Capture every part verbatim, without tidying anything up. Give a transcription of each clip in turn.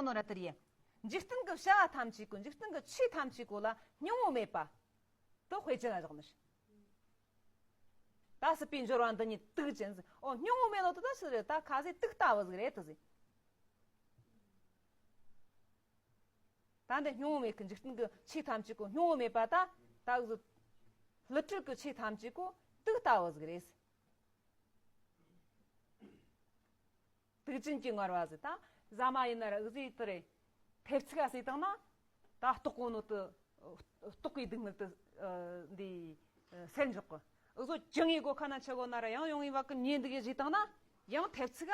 ནོ་ར་དེ་རེད། འཇིག་རྟེན་གྱི་བྱ་བ་ཐམས་ཅད་ཀུན། འཇིག་རྟེན་གྱི་ཆོས་ཐམས་ཅད་ཀུན་ལ་སྙིང་པོ་མེད་པ། དེ་དཔེ་ཅན་ལ་བཞག་ནི་རེད། ད་སྲིད་པའི་འབྱོར་བ་འདི་ཉིད་དུག་ཅན་ཟེར། ཨོ་སྙིང་པོ་མེད་ནོ་དེ་ད་སུ་རེད། ད་ཁ་ཟས་དུག་ལྟ་བུ་ཟིག་རེད་དེ་ཟེར། ད་འདི་སྙིང་པོ་མེད་གི། འཇིག་རྟེན་གྱི་ཆོས་ཐམས་ཅད་ཀུན་སྙིང་པོ་མེད་པ། ད་ད་འུ་ཟོ་ལི་ཁྲིར་གྱི་ཆོས་ཐམས་ཅད་ཀུན་དུག་ལྟ་བུ་ཟིག་རེད། དུག་ཅན་གྱི་ངར་བ་ཟེར། ད་ཟ་མ་ཡིན་ན་ར་འུ་ཟོས་དེ་རེད། ཐེབས་ཚིག་ག་ཟོས་བཏང་ན་ད་ལྟོགས་གོ་ནོ་དེ་ལྟོགས་པའི་སྡུག་བསྔལ་དེ་འདི་སེལ་འཇོག་གི། འུ་ཟོ་ཅང་ངའི་སྒོ་ཁ་ན་ཆི་གོ་ན་ར་ཡང་ཡོང་ངེ་བ་གི་ཉེ་འདི་གི་ཟོས་བཏང་ན་ཡང་ཐེབས་ཚིག་ག་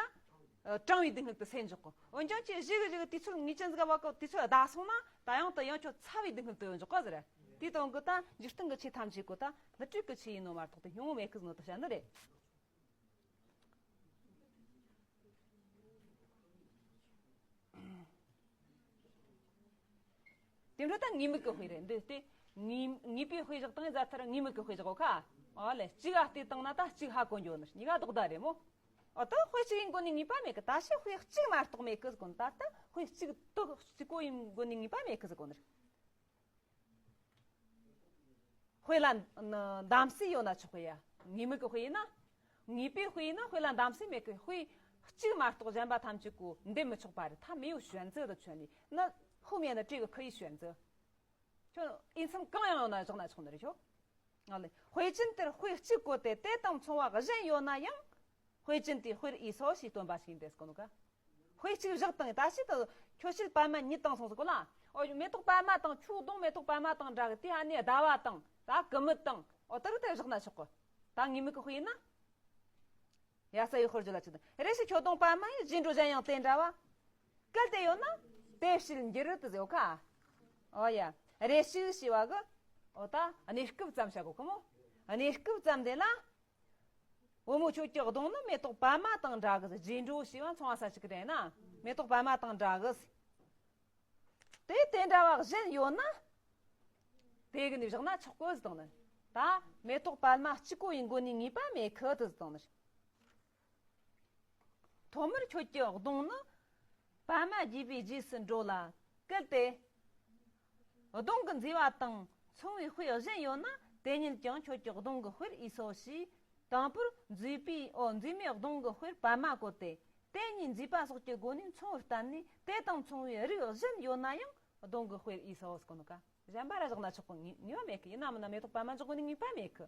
གྲང་བའི་སྡུག་བསྔལ་དེ་སེལ་འཇོག་གི། འོན་ཀྱང་ཁྱེད་ཞིག་གི་ཞིག་གི་དུས་ཚོད་ངེས་ཅན་ཟིག་ག་བ་གི་དུས་ཚོད་བདའ་སོང་ན་ད་ཡང་དེ་ཡང་ཁྱོད་ཚ་བའི་སྡུག་བསྔལ་དེ་ཡོང་འཇོག་གི་ཟེར། དེ་དོན་གི་ད་འཇིག་རྟེན་གི་ཆོས་ཐམས་ཅད་ཀུན་ད་ལི་ཁྲིར་གི་ཆོས་ཡིན་ནོ་མ་གཏོགས་དེ་སྙིང་པོ་མེད་གི་ནོ་དེ་བཤད་ནི་རེད། དེ་འཕྲོ་ད་ངེས་དམིགས་ཀྱི་དཔེ་རེད། འདི་སྟེ་ངེས་ངེས་པའི་དཔེ་བཞག་དང་ཡི་ཛ་ཐར་ངེས་དམིགས་ཀྱི་དཔེ་བཞག་གོ་ཁ། ཨོ་ལེ། གཅིག་ག་བལྟས་བཏང་ན་ད་གཅིག་ཧ་གོ་འགྱོ་ནི། གཉིས་ཀ་ལྡོག་ཟླ་རེད་མོ། ཨོ་ད་དཔེ་གཅིག་ཡིན་དགོས་ནི་ངེས་པ་མེད་གི། ད་ཕྱི་དཔེ་གཅིག་མ་གཏོགས་མེད་གི་ཟེར་གོ་ནི། ད་ལྟ་དཔེ་གཅིག་ཏུ་གཅིག་པོ་ཡིན་དགོས་ནི་ངེས་པ་མེད་གི་ཟེར་གོ་ནི། དཔེ་ལ་འདམ་སྲེ་ཡོད་ན་ཆོག་གི་ཡ། ངེས་དམིགས་ཀྱི་དཔེ་ཡིན་ན། ངེས་པའི་དཔེ་ཡིན་ན་དཔེ་ལ་འདམ་སྲེ་མེད་གི། དཔེ་གཅིག་མ་གཏོགས་གཞན་པ་ཐམས་ཅད་ཀོ་འདེམས་མི་ཆོག་པ་རེད། ད་མེ་ཡོད་选择的权利ན།后面的这个可以选择。ཁྱོད་འོས་འཚམ་གང་ཡང་ཡོད་ན་བཞག་ན་ཆོག་ནི་རེད་ཁྱོད། ཨ་ལེ། དཔེ་ཅན་དེར་དཔེ་གཅིག་བཀོད་དེ་དེ་དང་མཚུངས་པ་གཞན་ཡོད་ན་ཡང་། དཔེ་ཅན་དེའི་དཔེར་འོས་སོ་ཞེས་སྟོན་པ་ཞིག་ཡིན་ཏེ་ཟེར་གོ་ནོ་ག། དཔེ་གཅིག་བཞག་དང་ད་ཕྱིས་དུ་ཁྱོད་ཕྱིར་པད་མ་ཉིད་དང་མཚུངས་ཟེར་གོ་ལ། ཨོ་མེ་ཏོག་པད་མ་དང་ཁྱོད་གདོང་མེ་ཏོག་པད་མ་དང་འདྲ་གི། དེ་ཨ་ནི་ཟླ་བ་དང་ད་ཀུ་མུད་དང་ཨོ་དེ་རུ་དེ་བཞག་ན་ཆོག་གི། ད་ངེས་དམིགས་ཀྱི་དཔེ་ཡིན་ན། ཡ་ས་ཡི་དཔེར་བརྗོད་ལ་ཅི་དང་། རེ་ཞིག་ཁྱོད་གདོང་པད་མ་ཡི། རྗེས་འགྲོ་གཞན་ཡང་དེ་འདྲ་བ། གལ་ཏེ་ཡོད་ན་དེ་ཕྱིར་འགྱུར་དུ་ཟེར་གོ་ཁ། ཨོ་ཡ། རེ་ཞིག་ཞེས་པ་གི། ཨོ་ད་གནས་སྐབས་ཙམ་བྱ་གོ་གི་མོ། གནས་སྐབས་ཙམ་དེ་ལ། བུ་མོ་ཁྱོད་ཀྱི་གདོང་ནི་མེ་ཏོག་པད་མ་དང་འདྲ་གི། རྗེས་འགྲོ་ཞེས་པ་མཚུངས་པ་ས་ཅིག་གི་དེ་ན་མེ་ཏོག་པད་མ་དང་འདྲ་གི། དེ་དེ་འདྲ་བ་གཞན་ཡོད་ན། དེ་གི་ནི་བཞག་ན་ཆོག་གི་ཟེར་དང་ནི། ད་མེ་ཏོག་པད་མ་གཅིག་པོ་ཡིན་དགོས་ནི་ངེས་པ་མེད་གི་དེ་ཟེར་དང་ནི། ཐོག་མར་ཁྱོད་ཀྱི་གདོང་ནི། པད་མ་རྒྱས་པའི་རྗེས་སུ་འགྲོ་ལ། གལ་ཏེ། གདོང་གི་མཛེས་པ་དང་མཚུངས་པའི་དཔེ་གཞན་ཡོད་ན། དེ་ཉིད་ཀྱང་ཁྱོད་ཀྱི་གདོང་གི་དཔེར་འོས་སོ་ཞེས། དང་པོར་མཛེས་པའི་ཨོ་མཛེས་མའི་གདོང་གི་དཔེར་པད་མ་བཀོད་དེ། དེ་གཉིས་མཛེས་པ་སོགས་ཀྱི་སྒོ་ནས་མཚུངས་པར་བསྟན་ནས། དེ་དང་མཚུངས་པའི་རིགས་གཞན་ཡོད་ན་ཡང་གདོང་གི་དཔེར་འོས་སོ་ཟེར་གོ་ནོ་ག། གཞན་པ་ར་བཞག་ན་ཆོག་གི། ངེས་ངེས་པ་མེད་གི། ཡིན་ན་མིན་ན་མེ་ཏོག་པད་མ་འཇོག་དགོས་ནི་ངེས་པ་མེད་གི།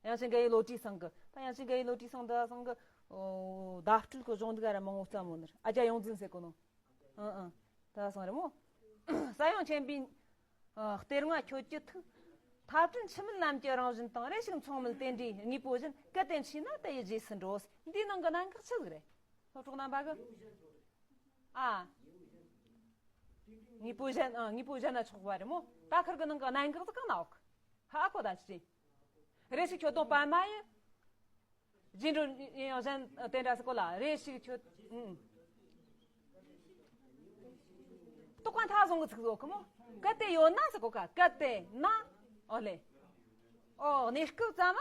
དབྱངས་ཅན་དགའ་བའི་བློ་གྲོས་སེང་གེ། ད་དབྱངས་ཅན་དགའ་བའི་བློ་གྲོས་སེང་གེ་འདི་སང་གི། ཨོ། བརྡ་སྤྲོད་ཀྱི་གཞུང་འདི་ག་ར་མང་བོ་བརྩམས་ཡོད་ནི་རེད། ཨ་ཅག་ཡོངས་འཛིན་ཟེར་གོ་ནོ། ཨང་ཨང་། ད་སང་རེད་མོ། ས་ཡང་ཆེན་པོའི། ཨ། གཏེར་མངའ་ཁྱོད་ཀྱི་ཐུགས། ཐག་ཆོད་འཆི་མེད་ལམ་གྱི་རང་བཞིན་དང་། རེ་ཞིག་མཚུངས་མེད་རྟེན་འབྲེལ་དངོས་པོ་བཞིན། གལ་ཏེ་མཆིས་ན་དེ་ཡི་རྗེས་སུ་འགྲོ། འདིའི་ནང་གི་གནད་འགག་ཆི་ཟིག་རེད། སློབ་གྲོགས་རྣམ་པ་གི། ཨ། དངོས་པོ་གཞན། ཨ། དངོས་པོ་གཞན་ན་ཆོག་པ་རེད་མོ། ད་ཁིར་གི་ནང་གི་གནད་འགག་ཟིག་གང་ན་འོག་ཧ་གོ་ད་ཅི། རེ་ཞིག་ཁྱོད་གདོང་པད་མ་ཡི། རྗེས་འགྲོ་ཡང་གཞན་དེ་འདྲ་ཟེར་གོ་ལ། རེ་ཞིག་ཁྱོད། ཨང་། རྟོག་པ་མཐའ་བཟུང་གི་ཚིག་ཟེར་གོ་མོ། གལ་ཏེ་ཡོད་ན་ཟེར་གོ་ཁ། གལ་ཏེ་ན། ཨོ་ལེ། ཨོ་གནས་སྐབས་ཙམ་ལ།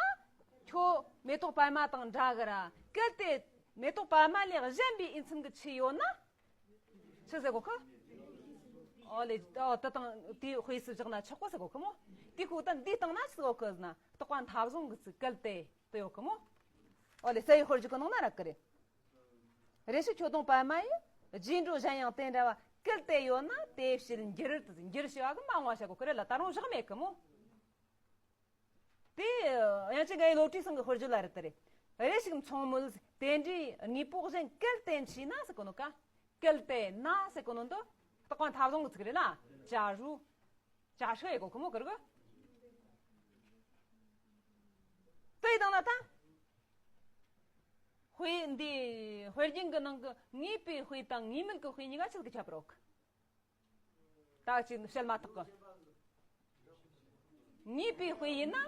ཁྱོད་མེ་ཏོག་པད་མ་དང་འདྲ་གི་ར། གལ་ཏེ་མེ་ཏོག་པད་མ་ལས་གཞན་པའི་འོས་འཚམ་གི་ཆོས་ཡོད་ན། ཆི་ཟེར་གོ་ཁ། ཨོ་ལེ། ཨོ་དེ་དང་དེའི་དཔེ་སུ་བཞག་ན་ཆོག་གོ་ཟེར་གོ་ཁ་མོ། དེའི་ཁུག་ཏུ་འདི་བཏང་ན་ཆི་ཟེར་གོ་ཁ་ཟེར་ན། རྟོག་པ་མཐའ་བཟུང་གི་ཚིག་གལ་ཏེ་དེ་ཡོད་ཁ་མོ། ཨོ་ལེ། ས་ཡི་དཔེར་བརྗོད་ཀྱི་ནང་ན་རག་གི་རེད། རེ་ཞིག་ཁྱོད་གདོང་པད་མ་ཡི། རྗེས་འགྲོ་གཞན་ཡང་དེ་འདྲ་བ། གལ་ཏེ་ཡོད་ན་དེ་ཕྱིར་འགྱུར་དུ། འགྱུར་ཞེས་པ་གི་མ་འོངས་བ་བྱ་གོ་ཁ་རེད་ལ། ད་རུང་བཞག་མེད་ཁ་མོ། དེ་དབྱངས་ཅན་དགའ་བའི་བློ་གྲོས་སེང་གེ་དཔེར་བརྗོད་ལ་རེད་དེ་རེད། རེ་ཞིག་མཚུངས་མེད་རྟེན་འབྲེལ་དངོས་པོ་གཞན། གལ་ཏེ་མཆིས་ན་ཟེར་གོ་ནོ་ཀ། གལ་ཏེ་ན་ཟེར་གོ་ནོ་འདི་རྟོག་པ་མཐའ་བཟུང་གི་ཚིག་རེད་ལ། ཅ་རུ། ཅ་ཧྲི་ཡེ་གོ་ཁོ་མོ་ཀིར་གི། དེ་ཡི་དང་ལ་ད། དཔེ་འདི་དཔེ་རྒྱན་གྱི་ནང་གི་ངེས་པའི་དཔེ་དང་ངེས་མེད་ཀྱི་དཔེ་གཉིས་ཀ་ཆི་ཟིག་གི་ཁྱད་པར་ཡོད་གི། ད་ཅིག་བཤད་མ་ཐག་གི། ངེས་པའི་དཔེ་ཡིན་ན།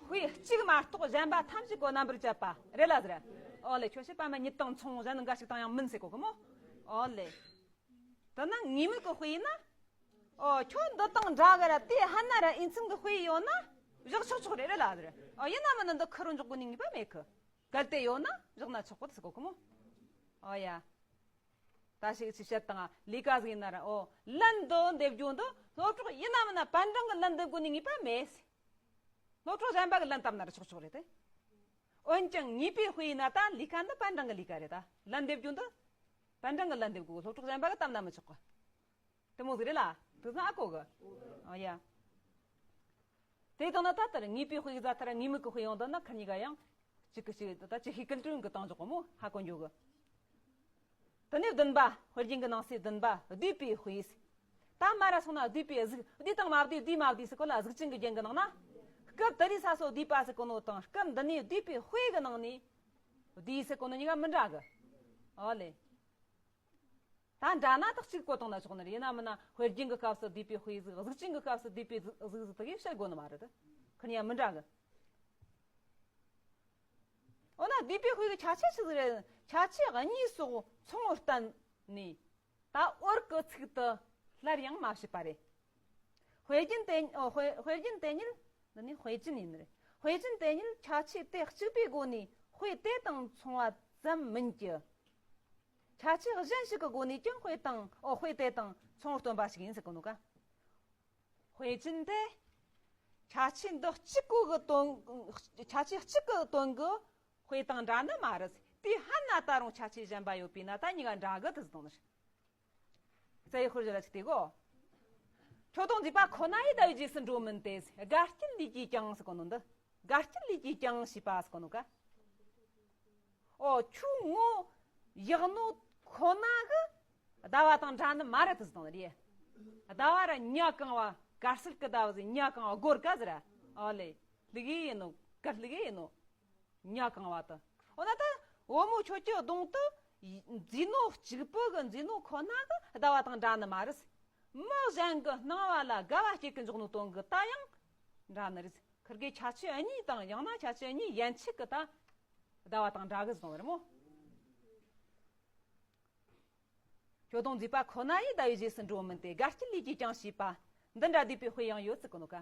དཔེ་གཅིག་མ་གཏོགས་གཞན་པ་ཐམས་ཅད་གོ་རྣམ་པར་བཅད་པ་རེད་ལ་ཟེར། ཨོ་ལེ། ཁྱོད་ཤེས་པ་མ་ཉིད་དང་མཚུངས། གཞན་ནི་འགའ་ཞིག་དང་ཡང་མིན་ཟེར་གོ་གི་མོ། ཨོ་ལེ། དེ་ན་ངེས་མེད་ཀྱི་དཔེ་ཡིན་ན། ཨོ་ཁྱོད་འདི་དང་འདྲ་གི་ར། དེ་ཧ་ན་ར་འོས་འཚམ་གྱི་དཔེ་ཡོད་ན་བཞག་ཆོག་ཆོག་རེད་རེད་ལ་ཟེར། ཨོ་ཡིན་ན་མིན་ན་འདི་ཁུར་འཇོག་དགོས་ནི་ངེས་པ་མེད་གི། གལ་ཏེ་ཡོད་ན་བཞག་ན་ཆོག་གི་ཟེར་གོ་གི་མོ། ཨོ་ཡ། ད་ཞིག་ཅིག་བཤད་དང་ལས་ཀ་ཟིག་ཡིན་ན་ར། ཨོ། ལན་དུ་འདེབས་རྒྱུ་འདི་སློབ་གྲོགས་ཡིན་ན་མིན་ན་པན་ཀྲང་གི་ལན་འདེབས་དགོས་ནི་ངེས་པ་མེད། སློབ་གྲོགས་གཞན་པ་གི་ལན་བཏབ་ན་ར་ཆོག་ཆོག་རེད་དེ། འོན་ཀྱང་ངེས་པའི་དཔེ་ཡིན་ན་ད་ལས་ཀ་འདི་པན་ཀྲང་གི་ལས་ཀ་རེད། ད་ལན་འདེབས་རྒྱུ་འདི་པན་ཀྲང་གི་ལན་འདེབས་དགོས། སློབ་གྲོགས་གཞན་པ་གི་བཏབ་ན་མི་ཆོག་གི། དེ་མོ་ཟིག་རེད་ལ། དེ་ཚོ་ཨ་གོ་གི། ཨ་ཡ། དེ་དང་ན་ད་ལྟར་ངེས་པའི་དཔེ་ཟ་ཐར་ངེས་མེད་ཀྱི་དཔེ་ཡོང་དོན་ན་ཁ་གཉིས་ཀ་ཡང་གཅིག་གི་གཅིག་ད་ཅི་ཤེས་ཀུན་སྤྲོད་གི་བཏང་ཆོག་གོ་མོ་ཧ་གོ་འཇོག་གི། དེ་ནས་བདུན་པ། དཔེ་རྒྱན་གྱི་ནང་གསེས་བདུན་པ། བསྡུས་པའི་དཔེ། ད་མ་ར་སོང་ན་བསྡུས་པའི་གཟུགས། བསྡུས་དང་མ་བསྡུས། བསྡུས་མ་བསྡུས་ཟེར་གོ་ལ། གཟུགས་ཅན་གྱི་རྒྱན་གྱི་ནང་ན། སྐབས་དེ་རིང་ས་སོ་བསྡུས་པ་ཟེར་གོ་ནོ་དང་སྐབས་འདི་ནས་བསྡུས་པའི་དཔེ་གི་ནང་ནས་བསྡུས་ཟེར་གོ་ནོ་གཉིས་ཀ་མི་འདྲ་གི། ཨོ་ལེ། ད་འདྲ་ན་ད་གཅིག་གོ་བཏང་ན་ཆོག་ནི་རེད། ཡིན་ན་མིན་ན་དཔེ་རྒྱན་གྱི་སྐབས་སུ་བསྡུས་པའི་དཔེ་གཟུགས། གཟུགས་ཅན་གྱི་སྐབས་སུ་བསྡུས་པའི་གཟུགས། གཟུགས་དེ་གས་བཤད་དགོས་ནི་མ་རེད། ཁོ་གཉིས་ཀ་མི་འདྲ་གི། འོ་ན་བསྡུས་པའི་དཔེ་གི་ཁྱད་ཆོས་ཆི་ཟིག་རེད། ཁྱད་ཆོས་གཉིས་སོགས་མཚུངས་པར་བསྟན་ནས། ད་འོར་གྱི་ཚིག་ཏུ་སླར་ཡང་མ་བྱས་པ་རེད། དཔེ་རྒྱན་དེ། ཨོ། དཔེ། དཔེ་རྒྱན་དེ་ཉིད། འདི་ནི་དཔེ་ཅན་ཡིན་རེད། དཔེ་ཅན་དེ་ཉིད་ཁྱད་ཆོས་དེ་གཅིག་པའི་སྒོ་ནས་དཔེ་དེ་དང་མཚུངས་པ་ཙམ་མིན་གྱི། ཁྱད་ཆོས་གཞན་ཞིག་གི་སྒོ་ནས་ཀྱང་དཔེ་དང་། ཨོ། དཔེ་དེ་དང་མཚུངས་པར་སྟོན་པ་ཞིག་ཡིན་ཟེར་གོ་ནོ་ཀ། དཔེ་ཅན་དེ་ཁྱད་ཆོས་འདི་གཅིག་གི་དོན། ཁྱད་ཆོས་གཅིག་གི་དོན་གྱི་དཔེ་དང་འདྲ་ནི་མ་རེད། དེ་ཧ་ན་ད་རུང་ཁྱད་ཆོས་གཞན་པ་ཡོད་པས་ན་ད་གཉིས་ཀ་འདྲ་གི་དེ་ཟེར་དང་ནི། རྩ་བའི་དཔེར་བརྗོད་ལ་ཅིག་བལྟས་གོ། ཁྱོད་དང་མཛེས་པ་ཁོ་ན་ཡི་ཟླ་བའི་རྗེས་སུ་འགྲོ་མིན་ཏེ། དགའ་སྐྱིད་ལས་ཀྱིས་ཀྱང་ཟེར་གོ་ནོ་འདི། དགའ་སྐྱིད་ལས་ཀྱིས་ཀྱང་ཞེས་པ་ཟེར་གོ་ནོ་ཀ། ཨོ། ཁྱོད་ངོ་ཡག་ནོ་ཁོ་ན་གི་ཟླ་བ་དང་འདྲ་ནི་མ་རེད་དེ་ཟེར་དང་ནི་རེད། ཟླ་བ་ར་ཉ་གང་བ། དཀར་གསལ་གི་ཟླ་བ་ཟེར། ཉ་གང་བ་སྒོར་ག་ཟེར། ཨོ་ལེ། ལུག་ཡིན་ནོ། དཀར་ལུག་ཡིན་ནོ། ཉ་གང་བ་དུ། འོ་ན་ད་བུ་མོ་ཁྱོད་ཀྱི་གདོང་དུ་མཛེས་ནོ་གཅིག་པུ་གི། མཛེས་ནོ་ཁོ་ན་གི་ཟླ་བ་དང་འདྲ་ནི་མ་རེད། མི་གཞན་གྱི་སྣང་བ་ལ་དགའ་བ་སྐྱེ་གི་འཇོག་ནོ་དོན་གྱི་ད་ཡང་འདྲ་ནི་རེད། ཁིར་གི་ཁྱད་ཆོས་གཉིས་དང་ཡང་ན་ཁྱད་ཆོས་གཉིས་ཡན་ཆད་ཀྱི་ད་ཟླ་བ་དང་འདྲ་གི་ཟེར་བ་རེད་མོ། ཁྱོད་དང་མཛེས་པ་ཁོ་ན་ཡི་ཟླ་བའི་རྗེས་སུ་འགྲོ་མིན་ཏེ། དགའ་སྐྱིད་ལས་ཀྱིས་ཀྱང་ཞེས་པ། འདི་འདྲ་བསྡུས་པའི་དཔེ་ཡང་ཡོད་ཟེར་གོ་ནོ་ཀ།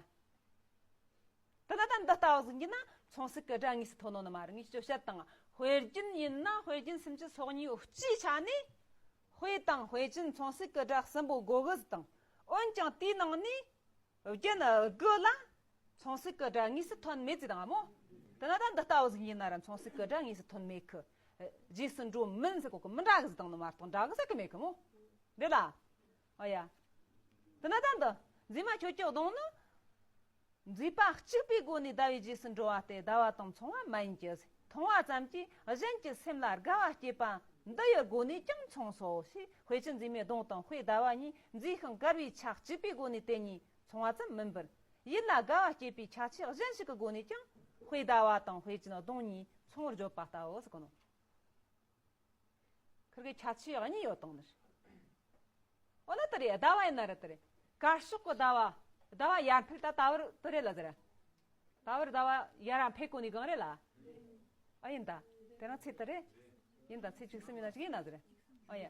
དེ་ན་ད་འདི་ལྟ་བུ་ཟིག་ཡིན་ན་མཚུངས་གསལ་གྱི་སྒྲ་དངོས་སུ་ཐོན་ནོ་ནི་མ་རེད། ངས་ཁྱོད་བཤད་དང་། དཔེ་རྒྱན་ཡིན་ན་དཔེ་རྒྱན་སུམ་ཅུ་སོ་གཉིས་སྤྱིའི་ཆ་ནས་དཔེ་དང་དཔེ་ཅན་མཚུངས་གསལ་གྱི་སྒྲ་གསུམ་པོ་དགོས་གི་ཟེར་དང་། འོན་ཀྱང་དེའི་ནང་ནས་རྒྱན་དགུ་ལ་མཚུངས་གསལ་གྱི་སྒྲ་དངོས་སུ་ཐོན་མེད་ཟེར་དང་མོ། དེ་ན་ད་འདི་ལྟ་བུ་ཟིག་ཡིན་ན་ར་མཚུངས་གསལ་གྱི་སྒྲ་དངོས་སུ་ཐོན་མེད་གི། རྗེས་སུ་འགྲོ་མིན་ཟེར་གོ་གི། མི་འདྲ་གི་ཟེར་དང་ནི་མ་གཏོགས་འདྲ་གི་ཟེར་གི་མེད་གི་མོ། རེད་ལ། ཨ་ཡ། དེ་ན་ད་འདི། མཛེས་མ་ཁྱོད་ཀྱི་གདོང་ནི། མཛེས་པ་གཅིག་པའི་སྒོ་ནས་ཟླ་བའི་རྗེས་སུ་འགྲོ་བ་སྟེ་ཟླ་བ་དང་མཚུངས་པ་མ་ཡིན་གྱི། མཐོང་བ་ཙམ་གྱིས་གཞན་གྱི་སེམས་ལ་དགའ་བ་སྐྱེད་པ་འདི་ཡི་སྒོ་ནས་ཀྱང་མཚུངས་སོ་ཞེས། དཔེ་ཅན་མཛེས་མའི་གདོང་དང་དཔེ་ཟླ་བ་གཉིས་མཛེས་ཤིང་དཀར་བའི་ཆ་གཅིག་པའི་སྒོ་ནས་དེ་གཉིས་མཚུངས་པ་ཙམ་མིན་པར། ཡིད་ལ་དགའ་བ་སྐྱེད་པའི་ཁྱད་ཆོས་གཞན་ཞིག་གི་སྒོ་ནས་ཀྱང་དཔེ་ཟླ་བ་དང་དཔེ་ཅན་གདོང་གཉིས་མཚུངས་པར་བརྗོད་པ་ལྟ་བུ་ཟེར་གོ་ནོ། ཁིར་གི་ཁྱད་ཆོས་གཉིས་ཡོད་དང་ནི། འོ་ན་དེ་རེད། ཟླ་བ་ཡིན་ན་རེད་དེ་རེད། དཀར་ཕྱོགས་ཀྱི་ཟླ་བ། ཟླ་བ་ཡར་འཕེལ་ད་ད་བར་དེ་རེད་ལ་ཟེར། ད་བར་ཟླ་བ་ཡར་འཕེལ་གོ་ནི་གང་རེད་ལ། ཨ་ཡིན་ད། དེ་རང་ཚེས་དེ་རེད། ཡིན་ད་ཚེས་བཅུ་གསུམ་ཡིན་ན་ཅིག་ཡིན་ན་ཟེར། ཨ་ཡ།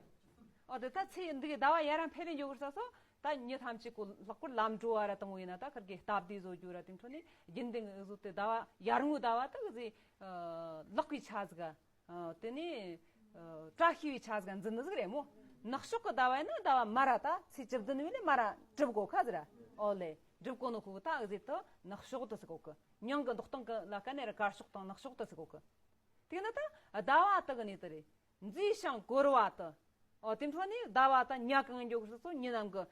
ཨོ་དེ་ད་ཚེས་འདི་གི་ཟླ་བ་ཡར་འཕེལ་ལས་འཇོག་གི་ས་སོ། ད་མྱི་ཐམས་ཅད་ཀོ་ལྷག་པར་ལམ་འགྲོ་བ་ར་དང་བོ་ཡིན་ན་ད་ཁིར་གི་སྟབས་བདེ་བཟོ་རྒྱུ་ར་དེ་འཕྲོ་ནི་རྒྱུན་ལྡན་གི་བཟོ་དེ་ཟླ་བ་ཡར་ངོའི་ཟླ་བ་ད་གི་ཟེ། ལག་པའི་ཆ་ཟིག་ཨ། དེ་ནས་ཨ། བཀྲ་ཤིས་པའི་ཆ་ཟིག་འཛིན་ནི་ཟིག་རེད་མོ། ནག་ཕྱོགས་ཀྱི་ཟླ་བ་ཡིན་ན་ཟླ་བ་མ་ར་ད་ཚེས་བཅུ་བདུན་བས་ལས་མ་ར་གྲུབ་གོ་ཁ་ཟིག་ར། ཨོ་ལེ། གྲུབ་གོ་ནོ་ཁུ་ད་ཨ་ཟེ་ད་ནག་ཕྱོགས་དུ་ཟེར་གོ་གི། མྱང་གི་མདོག་སྟངས་གི་ལ་ཀ་ནས་ར་དཀར་ཕྱོགས་དང་ནག་ཕྱོགས་དུ་ཟེར་གོ་གི། དེ་ནི་ད་ཟླ་བ་དག་གི་ནི་དེ་རེད། མཛེས་ཤིང་གོར་བ་དུ། ཨོ་དེ་འཕྲོ་ནི་ཟླ་བ་ད་ཉ་གང་འཇོག་སོ་སོ་མྱི་རྣམས་ཀྱི་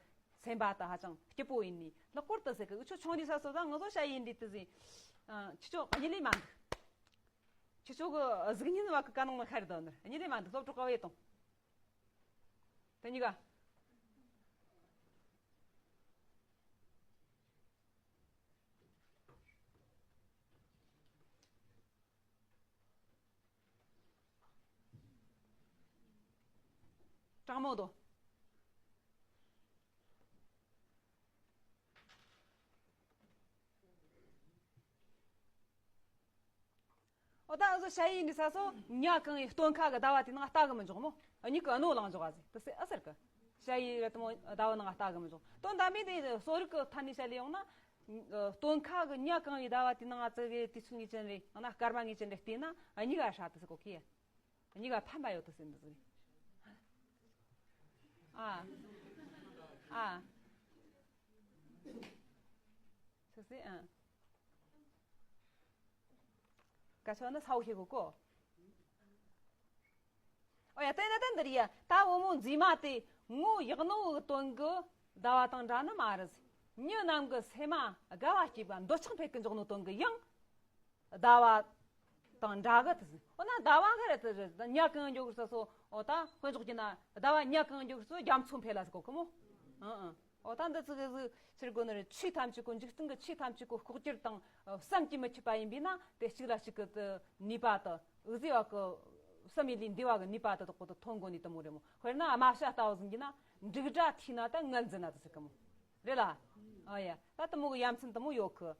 སེམས་པ་ད་ཧ་ཅང་སྐྱིད་པོ་ཡིན་ནི་ལྷག་པར་དུ་ཟེར་གི། འུ་ཆོ་ཆུང་དུས་ས་སོ་ད་ང་ཚོ་ཞ་ཡི་འདི་དུ་ཟེ། ཨ། ཁྱེད་ཆོ་གཉིད་ལས་མ་འདུག་ཁྱེད་ཆོ་གི་གཟུགས་བརྙན་བ་གི་ཀ་ནང་ན་ཤར་དོ་ནར་གཉིད་ལས་མ་འདུག་སློབ་གྲོགས་ཀ་བས་དང་། དེ་གཉིས་ཀ། དྲང་མོ་དོ། ཨོ་ད་ཨ་ཟོ་ཞ་ཡི་འདི་ས་སོ་ཉ་གང་ཡི་སྟོན་ཁ་གི་ཟླ་བ་དེ་ནང་ལྟ་གི་མི་འཇོག་མོ། ཨ་ཉིད་ཀྱི་ཨ་ནོ་ལངས་འཇོག་ཨ་ཟེ་དུ་སེ་ཨ་ཟེར་གི། ཞ་ཡི་ར་དུ་མོ་ཟླ་བ་ནང་ལྟ་གི་མི་འཇོག་དོན་དམ་པའི་དེ་གསོ་རིག་གི་ཐད་ནས་བཤད་ལས་ཡོང་ན། སྟོན་ཁ་གི་ཉ་གང་ཡི་ཟླ་བ་དེ་ནང་ཨ་ཙི་གི་དུས་ཚོད་ངེས་ཅན་རེད། ཡང་ན་སྐར་མ་ངེས་ཅན་རེད་བལྟས་ན་ཨ་ཉིད་ཀ་ཧྲ་དུ་སེ་གོ་ཁི་ཡ། ཨ་ཉིད་ཀ་ཕན་པ་ཡོད་དུ་སེ་འདི་ཟེ། ཨ། ཨ། ཆུ་སྲིན་ཨ། ཀ་ཆོ་ནི་ས་འོག་ཤེས་གོ་གོ། ཨོ་ཡ། དེ་ནི་ད་འདིར་ཡ། ད་བུ་མོ་མཛེས་མ་དེ་ངོ་ཡག་ནོ་གི་དོན་གི་ཟླ་བ་དང་འདྲ་ནི་མ་རེད། མྱི་རྣམས་གི་སེམས་མ་དགའ་བ་སྐྱེས་པ་འདོད་ཆགས་འཕེལ་གི་འཇོག་ནོ་དོན་གི་ཡང་ཟླ་བ་དང་འདྲ་གི་དེ། འོ་ན་ཟླ་བ་ག་རེ་དེ་རེད། ཉ་གང་འཇོག་གི་ས་སོ། འོ་ད་དཔེ་འཇོག་གི་ན་ཟླ་བ་ཉ་གང་འཇོག་གི་ས་རྒྱ་མཚོ་འཕེལ་ལ་ཟེར་གོ་གི་མོ། ཨང་ཨང་། འོ་ད་འདི་ཚིག་གི་ཟིག་ཕྱིར་དགོས་ནི་རེད། ཆོས་ཐམས་ཅད་པོ་འཇིག་རྟེན་གྱི་ཆོས་ཐམས་ཅད་པོ་ལྐོག་གྱུར་དང་བསམ་གྱིས་མི་ཁྱབ་པ་ཡིན་པས་ན། དེ་གཅིག་ལ་གཅིག་གི་དུ་ནུས་པ་དུ་འུ་ཟེ་བ་གི་བསམ་ཡས་ལས་འདས་པ་གི་ནུས་པ་དུ་དག་པོ་དུ་ཐོན་དགོས་ནི་དུ་མོ་རེད་མོ། དཔེར་ན་རྨ་བྱ་ལྟ་བུ་ཟིན་གྱི་ན་འབྲུག་སྒྲ་ཐོས་ན་ད་ངལ་འཛིན་ན་དུ་ཟེར་གི་མོ། རེད་ལ། ཨ་ཡ། ད་དུ་མོ་གི་ཡ་མཚན་དུ་མོ་ཡོད་གི།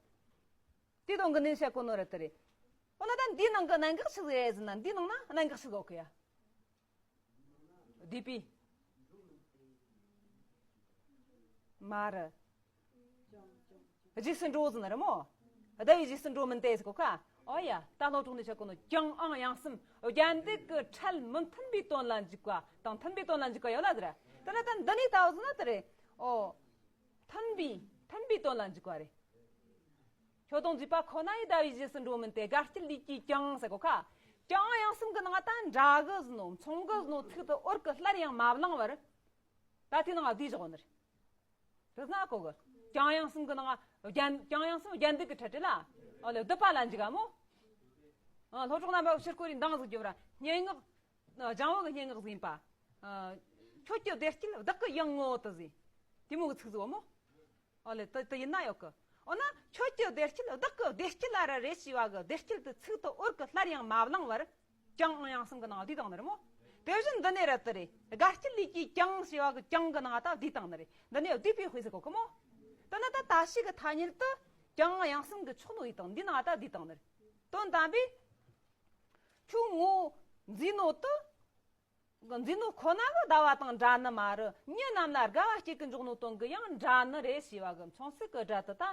དེ་དོན་གི་ནི་བཤད་གོ་ནོ་རེད་དུ་རེད། འོ་ན་ད་འདིའི་ནང་གི་གནད་འགག་ཆི་ཟིག་ཡ་ཟིན་ན། འདིའི་ནང་ན་གནད་འགག་ཆི་ཟིག་ཡོད་གི་ཡ། བསྡུས་པའི་མ་རེད། རྗེས་སུ་འགྲོ་ཟིན་རེད་མོ། ཟླ་བའི་རྗེས་སུ་འགྲོ་མིན་ཏེ་ཟེར་གོ་ཁ། ཨོ་ཡ། ད་སློབ་གྲོགས་ནས་བཤད་གོ་ནོ་ཀྱང་ཨང་ཡང་སུམ་རྒྱན་འདེགས་ཀྱི་ཕྲད་མི་མཐུན་པའི་དོན་ལ་འཇུག་པ་དང་མཐུན་པའི་དོན་ལ་འཇུག་པ་ཡོད་ལ་ཟེར། དེ་ལ་ད་འདི་ནས་ལྟ་བུ་ཟིན་ན་དེ་རེད། ཨོ། མཐུན་པའི་མཐུན་པའི་དོན་ལ་འཇུག་པ་རེད། ཁྱོད་དང་མཛེས་པ་ཁོ་ན་ཡི་ཟླ་བའི་རྗེས་སུ་འགྲོ་མིན་ཏེ། དགའ་སྐྱིད་ལས་ཀྱིས་ཀྱང་ཟེར་གོ་ཁ། ཀྱང་ཡང་སུམ་གི་ནང་ད་འདྲ་གི་ཟིན་ནོ་མཚུངས་གི་ཟིན་ནོ་ཚིག་དུ་འོར་གི་སླར་ཡང་མ་བླངས་པར། ད་དེའི་ནང་བསྡུས་བཞག་ནི་རེད། དེ་ན་གོ་གི། ཀྱང་ཡང་སུམ་གི་ནང་རྒྱན། ཀྱང་ཡང་སུམ་རྒྱན་འདེགས་ཀྱི་ཕྲད་རེད་ལ། ཨོ་ལེ་བསྡུ་བ་ལ་འཇུག་ག་མོ། ཨ། སློབ་གྲོགས་རྣམ་པ་ཕྱིར་སྐོར་རེ་འདང་ཟིག་རྒྱོབ་ར། སྙན་ངག་ལྗང་བུ་གི་སྙན་ངག་ཟིག་ཡིན་པ། ཨ། ཁྱོད་ཀྱི་བདེ་སྐྱིད་བདག་གི་ཡང་ངོ་བོ་དུ་ཟིན། དེ་མོ་གི་ཚིག་ཟིག་བ་མོ། ཨོ་ལེ་དེ་དེ་ཡིན་ན་ཡོད་གི། འོ་ན་ཁྱོད་ཀྱི་བདེ་སྐྱིད་བདག་གི་བདེ་སྐྱིད་ལ་ར་རེ་ཞེས་པ་གི་བདེ་སྐྱིད་དུ་ཚིག་དུ་འོར་གི་སླར་ཡང་མ་བླངས་པར། ཀྱང་ཨང་ཡང་སུམ་གི་ནང་བསྡུས་བཏང་ནི་རེད་མོ། དེ་བཞིན་འདི་ནས་ར་དེ་རེད། དགའ་སྐྱིད་ལས་ཀྱིས་ཀྱང་ཞེས་པ་གི་ཀྱང་གི་ནང་ད་བསྡུས་བཏང་ནི་རེད། འདི་ནས་བསྡུས་པའི་དཔེ་ཟེར་གོ་གི་མོ། དེ་ནི་ད་ད་ཞིག་གི་ཐ་སྙད་དུ་ཀྱང་ཨང་ཡང་སུམ་གི་ཕྱོགས་ནོ་ཡིན་དང་འདི་ནང་ད་བསྡུས་བཏང་ནི་རེད། དོན་དམ་པས། ཁྱོད་ངོ་མཛེས་ནོ་དུ། མཛེས་ནོ་ཁོ་ན་གི་ཟླ་བ་དང་འདྲ་ནི་མ་རེད། མྱི་རྣམས་ལ་དགའ་བ་སྐྱེ་གི་འཇོག་ནོ་དོན་གི་ཡང་འདྲ་ནི་རེད་ཞེས་པ་གི་མཚུངས་གསལ་གི་སྒྲ་དུ་ད་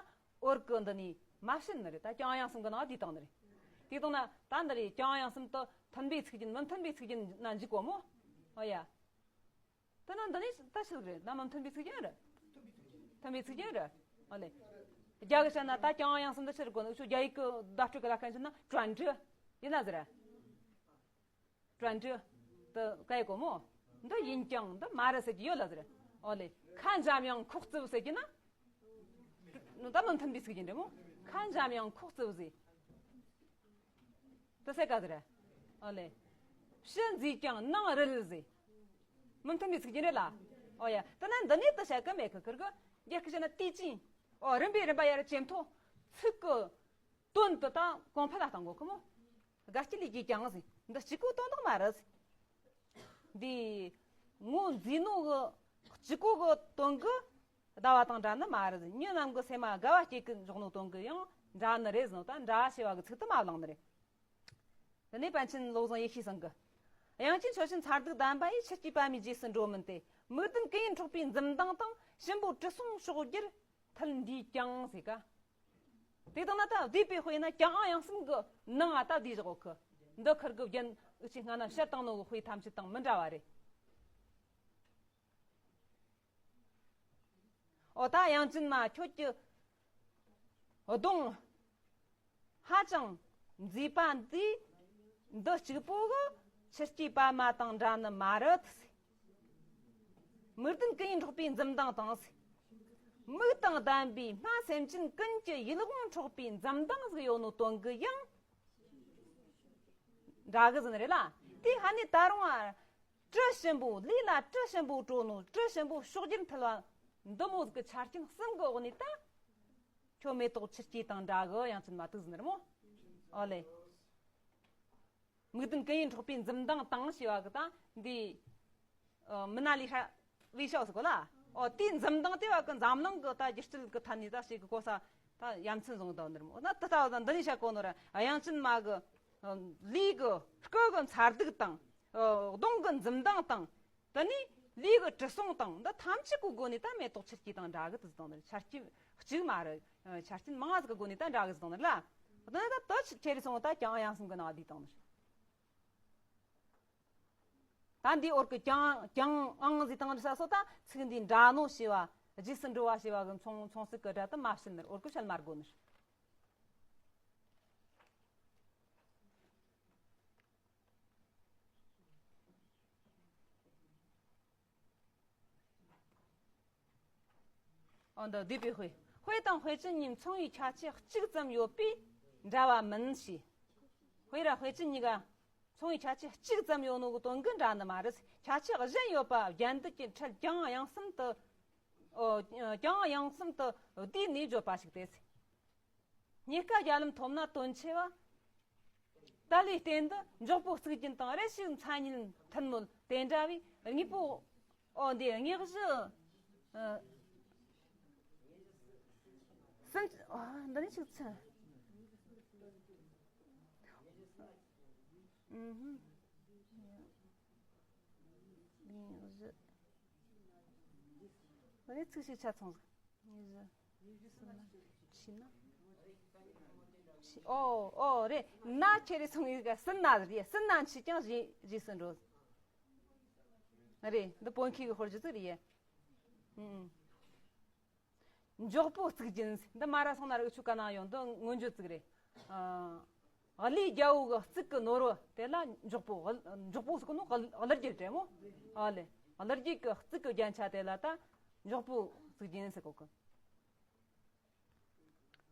འོར་གི་འདི་ནས་མ་བྱིན་ནི་རེད། ད་ཀྱང་ཡང་སུམ་གི་ནང་བསྡུས་བཏང་ནི་རེད། དེ་དང་ན་ད་འདི་རེད། ཀྱང་ཡང་སུམ་དུ་མཐུན་པའི་ཚིག་རྒྱན་མི་མཐུན་པའི་ཚིག་རྒྱན་ན་འཇུག་གོ་མོ། ཨོ་ཡ། དེ་ན་འདི་ནས་ད་ཆི་རེད། ན་མི་མཐུན་པའི་ཚིག་རྒྱན་རེད། མཐུན་པའི་ཚིག་རྒྱན་རེད། ཨོ་ལེ། རྒྱ་གི་བཤད་ན་ད་ཀྱང་ཡང་སུམ་དུ་ཆི་རེད་གོ་ནི། འུ་ཆོ་རྒྱ་ཡིག་གི་བརྡ་སྤྲོད་གི་ལ་ཁན་བྱས་ན་ཀྲན་ཀྲི་ཡིན་ན་ཟེར། ཀྲན་ཀྲི་དུ་ག་ཡི་གོ་མོ། འདི་ཡིན་ཀྱང་འདི་མ་རེད་ཟེར་གྱི་ཡོད་ལ་ཟེར། ཨོ་ལེ། ཁ་འཇམ་ཡང་ཁོག་རྩུབ་ཟེར་གྱི་ན། ད་མི་མཐུན་པའི་ཚིག་རྒྱན་རེད་མོ། ཁ་འཇམ་ཡང་ཁོག་རྩུབ་ཟེར། དུ་ཟེར་ག་ཟེར། ཨོ་ལེ། ཕྱི་མཛེས་ཀྱང་ནང་རལ་ཟེར། མི་མཐུན་པའི་ཚིག་རྒྱན་རེད་ལ། ཨོ་ཡ། དེ་ན་འདི་ནས་དུ་བཤད་གི་མེད་གི་ཁིར་གི། རྒྱ་སྐད་བཤད་ན་ཏི་ཅིང་། ཨོ་རིམ་པས་རིམ་པ་ཡར་ཇེ་མཐོ། ཚིག་གི་དོན་དུ་དང་གོང་འཕེལ་ལ་གཏང་གོ་གི་མོ། དགའ་སྐྱིད་ལས་ཀྱིས་ཀྱང་ཟེར། འདི་གཅིག་པོ་དོན་དག་མ་རེད། འདི་ངོ་མཛེས་ནོ་གི་གཅིག་པོ་གི་དོན་གི་ཟླ་བ་དང་འདྲ་ནི་མ་རེད། མྱི་རྣམས་ཀྱི་སེམས་མ་དགའ་བ་སྐྱེ་གི་འཇོག་ནོ་དོན་གི་ཡང་འདྲ་ནི་རེད་ཟེར་ནོ། ད་འདྲ་ཞེས་པ་གི་ཚིག་དུ་མ་བླངས་ནི་རེད། དེ་ནས་པཎ་ཆེན་བློ་བཟང་ཡེ་ཤེས་ཚང་གི། དབྱངས་ཅན་ཆོས་ཅན་མཚར་སྡུག་ལྡན་པ་ཡི། ཆུ་སྐྱེས་པད་མའི་རྗེས་སུ་འགྲོ་མིན་ཏེ། མིག་ལྡན་ཀུན་ཡིད་འཕྲོག་པའི་འཛུམ་མདངས་དང་། གཤིན་པོ་དྲི་བསུང་གཤོག་རྒྱུར་ཐལ་འདིས་ཀྱང་ཟེར་ག། དེ་དང་ན་ད་བསྡུས་པའི་དཔེ་ན་ཀྱང་ཨང་ཡང་སུམ་གི་ནང་ང་ད་བསྡུས་བཞག་གི། འདི་ཁིར་གི་རྒྱན་འུ་ཆོས་སྔ་ན་བཤད་བཏང་ནོ་གི་དཔེ་ཐམས་ཅད་དང་མི་འདྲ་བ་རེད། འོ་ད་དབྱངས་ཅན་མ་ཁྱོད་ཀྱི་གདོང་ཧ་ཅང་མཛེས་པ་འདི། འདི་གཅིག་པོ་གི་ཆུ་སྐྱེས་པད་མ་དང་འདྲ་ནི་མ་རེད། མིག་ལྡན་ཀུན་ཡིད་འཕྲོག་པའི་འཛུམ་མདངས་དང་། མིག་དང་ལྡན་པའི་སྨྲ་སེམས་ཅན་ཀུན་གྱི་ཡིད་དབང་འཕྲོག་པའི་འཛུམ་མདངས་ཟིག་ཡོད་ནོ་དོན་གི་ཡང་འདྲ་གི་ཟིན་རེད་ལ། དེ་ཧ་ནི་ད་རུང་ཨ། དྲི་ཞིམ་པོ་ལུས་ལ་དྲི་ཞིམ་པོ་དྲོ་ནོ། དྲི་ཞིམ་པོ་གཤོག་རྒྱུར་འཐུལ་བ་འདི་མོ་ཟིག་གི་ཆ་རྐྱེན་གསུམ་གི་འོག་ནས་ད་ཁྱོད་མེ་ཏོག་ཆུ་སྐྱེས་དང་འདྲ་གི་དབྱངས་ཅན་མ་དུག་ཟིན་རེད་མོ། ཨོ་ལེ། མིག་ལྡན་ཀུན་ཡིད་འཕྲོག་པའི་འཛུམ་མདངས་དང་ཞེས་པ་གི་ད་འདི། ཨ། མི་ན་ལི་ཧྲ་བི་ཤ་ཟེར་གོ་ལ། ཨོ་དེའི་འཛུམ་མདངས་དེ་བ་གི་འཛམ་གླིང་གི་ད་སྒྱུ་རྩལ་གི་ཐད་ནས་ད་ཞིག་གི་གོ་ས་ད་ཡ་མཚན་བཟུང་ད་ནི་རེད་མོ། ན་དེ་ལྟ་བུ་ད་འདི་ནས་བཤད་གོ་ནོ་ར་དབྱངས་ཅན་མ་གི་ལུས་གི་སྐུ་གི་མཚར་སྡུག་དང་། ཨ། གདོང་གི་འཛུམ་མདངས་དང་། དེ་ནས་ལུས་གི་དྲི་བསུང་དང་འདི་ཐམས་ཅད་གི་སྒོ་ནས་ད་མེ་ཏོག་ཆུ་སྐྱེས་དང་འདྲ་གི་དུ་བཏང་ནི་རེད། ཆ་རྐྱེན་གཅིག་མ་རེད། ཆ་རྐྱེན་མང་ང་ཟིག་གི་སྒོ་ནས་ད་འདྲ་གི་དུ་བཏང་ནི་རེད་ལ། དེ་ནས་ད་དེ་ཆི་ཁྱེར་སོང་བ་ད་ཀྱང་ཡང་སུམ་གི་ནང་བསྡུས་བཏང་ནི་རེད། ད་འདིའི་འོར་གི་ཀྱང་ཀྱང་ཨང་ཟེར་བཏང་ནི་ས་སོ། ད་ཚིག་འདི་འདྲ་ནོ་ཞེས་པ་རྗེས་སུ་འགྲོ་བ་ཞེས་པ་གི་མཚུངས་མཚུངས་གསལ་གི་སྒྲ་དེ་མ་བཤད་ནི་རེད། འོར་གི་བཤད་མ་དགོས་ནི་རེད། འོ་འདི་བསྡུས་པའི་དཔེ། དཔེ་དང་དཔེ་ཅན་གཉིས་མཚུངས་པའི་ཁྱད་ཆོས་གཅིག་ཙམ་ཡོད་པས་འདྲ་བ་མིན་ཞེས། དཔེ་ར་དཔེ་ཅན་གཉིས་ཀ་མཚུངས་པའི་ཁྱད་ཆོས་གཅིག་ཙམ་ཡོད་ནོ་གི་དོན་གི་འདྲ་ནི་མ་རེད། ཁྱད་ཆོས་གཞན་ཡོད་པ་རྒྱན་སྡུད་ཀྱི་ཕྲད་ཀྱང་དབྱངས་གསུམ་དུ། ཨོ། ཀྱང་དབྱངས་གསུམ་དུ་བསྡུས་ནས་བརྗོད་པ་ཞིག་སྟེ། རྙེད་དཀའ་རྒྱ་ལམ་ཐོབ་ན་དོན་ཆེ་བ། ད་ལས་བརྟེན་དུ་འཇོག་པོ་གཙིགས་རྒྱན་དང་རེ་ཞིག་མཚན་ཉིད་མཐུན་མོད་དེ་འདྲ་བས་དངོས་པོ། ཨོ་འདི་དངོས་གཞི། ཨ། སུམ། ཨ། འདི་ནི་ཆིག་ཚུལ། ཨུ་ཧུམ། དངོས་གཞི། འདི་ནི་ཚིག་ཞིག་ཆ་ཚང་ཟིག་དངོས་གཞི། ཕྱི་ན། ཕྱི། ཨོ་ཨོ་རེད། ན་ཁྱེར་རེ་སོང་ཡོད་ག་སུན་ན་རེད། སུན་ན་མཆིས་ཀྱང་རྗེས་རྗེས་སུ་འགྲོ། རེད། འདི་བོད་མཁས་གི་དཔེར་བརྗོད་ཅིག་རེད། ཨུམ། འཇོག་པོ་གཙིགས་རྒྱན། འདི་མ་ར་སོང་ན་རིག་ཆུ་ག་ན་ཡོང་། འདི་མངོན་བརྗོད་ཅིག་རེད། ཨ། གླུའི་རྒྱལ་པོ་གི་གཙིགས་ཀྱི་ནོར་བུ་དེ་ལ་འཇོག་པོ། འཇོག་པོ་ཟེར་གོ་ནོ་གླུ་རྒྱལ་རེད་མོ། ཨ་ལེ། གླུ་རྒྱལ་གྱི་གཙིགས་ཀྱི་རྒྱན་ཆ་དེ་ལ་ད་འཇོག་པོ་གཙིགས་རྒྱན་ཟེར་གོ་གི།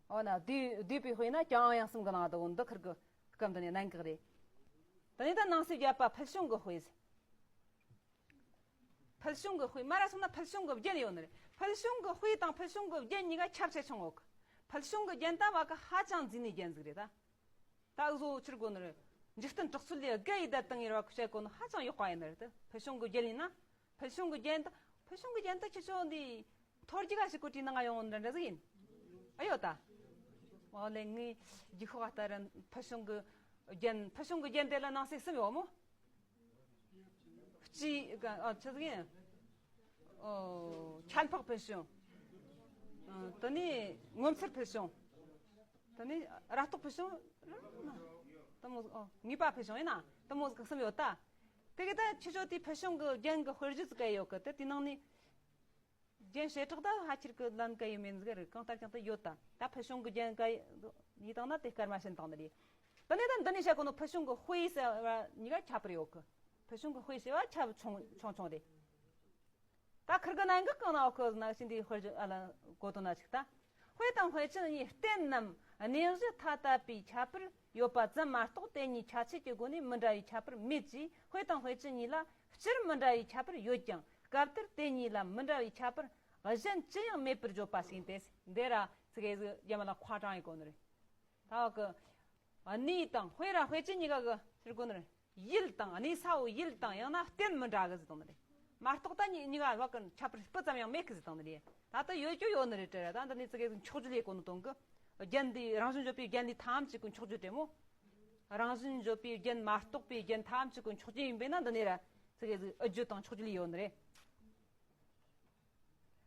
འོ་ན་བསྡུས་བསྡུས་པའི་དཔེ་ན་ཀྱང་དབྱངས་གསུམ་གི་ནང་དུ་འདི་ཁིར་གི་སྐབས་འདི་ནས་གནད་འགག་རེད། དེ་ནས་ད་ནང་གསེས་བརྒྱད་པ་ཕུལ་བྱུང་གི་དཔེ་ཟེར། ཕུལ་བྱུང་གི་དཔེ་མ་ར་སོང་ན་ཕུལ་བྱུང་གི་རྒྱན་ཡོད་ནི་རེད། ཕུལ་བྱུང་གི་དཔེ་དང་ཕུལ་བྱུང་གི་རྒྱན་གཉིས་ཀ་ཁྱབ་ཆེ་ཆུང་ཡོད་གི། ཕུལ་བྱུང་གི་རྒྱན་ད་བ་གི་ཧ་ཅང་རྫུས་ནི་རྒྱན་ཟིག་རེད་ད། ད་འུ་ཟོ་ཕྱིར་གོ་ནི་རེད། འཇིག་རྟེན་དྲག་རྩལ་ལས་བརྒལ་ཡི་བསྡད་བཏང་ཡིན་ར་བ་གི་བཤད་གོ་ནི་ཧ་ཅང་ཡག་པ་ཡིན་ནི་རེད་ད། ཕུལ་བྱུང་གི་རྒྱན་ཡིན་ན། ཕུལ་བྱུང་གི་རྒྱན་ད། ཕུལ་བྱུང་གི་རྒྱན་ད་ཁྱེད་ཚོ་འདི་ཐོར་རྒྱུག་ག་ཞིག་གོ་བྲིས་ནང་ང་ཡོང་འདྲ་འདྲ་ཟིག་ཡིན། ཨ་ཡོད་ད། ཨོ་ལེ་ངའི་རྒྱུག་ཤོག་ལྟར་ཕུལ་བྱུང་གི་རྒྱན། ཕུལ་བྱུང་གི་རྒྱན་དེ་ལ་ནང་གསེས་གསུམ་ཡོད་མོ། སྤྱིའི་ཨ་ཆི་ཟིག་ཡིན། ཨོ་ཁྱད་འཕགས་ཕུལ་བྱུང་། ཨ་དེ་ནས་ངོ་མཚར་ཕུལ་བྱུང་། དེ་ནས་རབ་རྟོག་ཕུལ་བྱུང་། དེ་མོ་ཨོ་ངེས་པ་ཕུལ་བྱུང་ཡིན་ན་དེ་མོ་ཟིག་གསུམ་ཡོད་ད། དེ་གི་ད་ཁྱེད་ཚོ་དེ་ཕུལ་བྱུང་གི་རྒྱན་གི་དཔེར་བརྗོད་ཟིག་ག་ཡོད་གི། དེ་དེ་ནང་ནས། རྒྱན་བྱེ་བྲག་ད་ཕལ་ཆེར་གི་ལན་ག་ཡོད་མེད་ཟིག་རེད། གང་ལྟར་ཀྱང་ད་ཡོད་ད། ད་ཕུལ་བྱུང་གི་རྒྱན་ག་ཡིན་བཏང་ན་དེ་སྐར་མ་ཕྱིན་བཏང་ནི་རེད། ད་ནི་ད་འདི་ནས་བཤད་གོ་ནོ་ཕུལ་བྱུང་གི་དཔེ་ཟེར་བ་གཉིས་ཀ་ཁྱད་པར་ཡོད་གི། ཕུལ་བྱུང་གི་དཔེ་ཟེར་བ་ཁྱབ་ཆུང་ཆུང་ཆུང་རེད། ད་ཁིར་གི་གནད་འགག་གང་ན་འོག་གི་ནང་བཞིན་དེའི་དཔེར་བརྗོད་ཨ་ལ་གོ་དོན་ན་ཅིག་ད། དཔེ་དང་དཔེ་ཅན་གཉིས་རྟེན་ནམ་གནས་གཞི་ཐ་དད་པའི་ཁྱད་པར་ཡོད་པ་ཙམ་མ་གཏོགས་དེ་གཉིས་ཁྱད་ཆོས་ཀྱི་སྒོ་ནས་མི་འདྲ་བའི་ཁྱད་པར་མེད་ཅེས། དཔེ་དང་དཔེ་ཅན་གཉིས་ལ་སྤྱིར་མི་འདྲ་བའི་ཁྱད་པར་ཡོད་ཀྱང་། སྐབས་དེར་དེ་གཉིས་ལ་མི་འདྲ་བའི་ཁྱད་པར་གཞན་ཅི་ཡང་མེད་པར་བརྗོད་པ་ཞིག་ཡིན་ཏེ། འདི་ར་ཚིག་གི་ཟིག་རྒྱ་མ་ལ་ཁ་གྲངས་ཡིན་གོ་ནི་རེད། ད་གི་གནས་དང་དཔེ་ར་དཔེ་ཅན་གཉིས་ཀ་གི་ཟེར་གོ་ནི་རེད། ཡུལ་དང་གནས་ས་བོ་ཡུལ་དང་ཡང་ན་རྟེན་མི་འདྲ་གི་ཟེར་དང་ནི་རེད། མ་གཏོགས་ད་གཉིས་གཉིས་ཀ་བ་གི་ཁྱད་པར་སྤུ་ཙམ་ཡང་མེད་གི་ཟེར་དང་ནི་རེད། ད་ལྟ་ཡོད་རྒྱུ་ཡོད་ནི་རེད་དྲ། ད་འདི་ནས་ཚིག་གི་འཁྱོག་བརྗོད་ལས་གོ་ནི་དང་གི། རྒྱན་འདི་རང་བཞིན་བརྗོད་པའི་རྒྱན་ལས་ཐམས་ཅད་ཀྱི་འཁྱོག་བརྗོད་རེད་མོ། རང་བཞིན་བརྗོད་པའི་རྒྱན་མ་གཏོགས་པའི་རྒྱན་ཐམས་ཅད་ཀྱི་འཁྱོག་རྒྱན་ཡིན་པས་ན་འདི་ནས་ར་ཚིག་གི་ཟིག་ཨུ་རྒྱུ་དང་འཁྱོག་རྒྱུ་ལས་ཡོད་ནི་རེད།